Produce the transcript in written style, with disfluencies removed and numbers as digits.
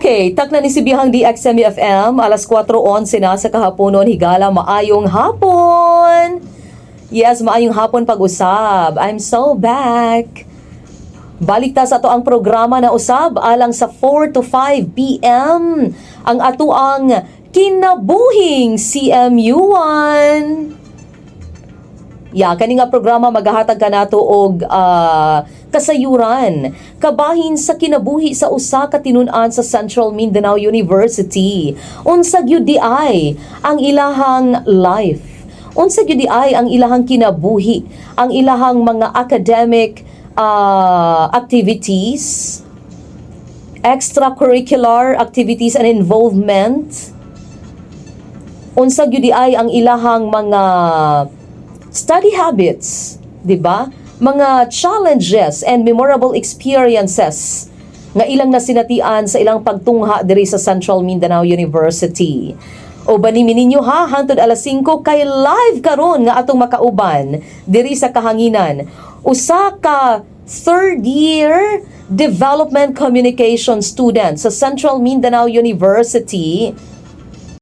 Okay, takna ni si Bihang DXMFM, alas 4:11 na sa kahaponon, higala maayong hapon. Yes, maayong hapon pag-usab. I'm so back. Balik ta sa ato ang programa na usab alang sa 4 to 5 p.m. Ang ato ang Kinabuhing CMU1. Ya, kani nga programa magahatag kanato og kasayuran kabahin sa kinabuhi sa usa ka tinun-an sa Central Mindanao University. Unsa gyud diay ang ilahang life? Unsa gyud diay ang ilahang kinabuhi, ang ilahang mga academic activities, extracurricular activities and involvement? Unsa gyud diay ang ilahang mga study habits, 'di ba? Mga challenges and memorable experiences nga ilang nasinatian sa ilang pagtungha diri sa Central Mindanao University. O banimi ninyo ha, hangtod alas 5 kay live karon nga atong makauban diri sa kahanginan. Usa ka third year development communication student sa Central Mindanao University.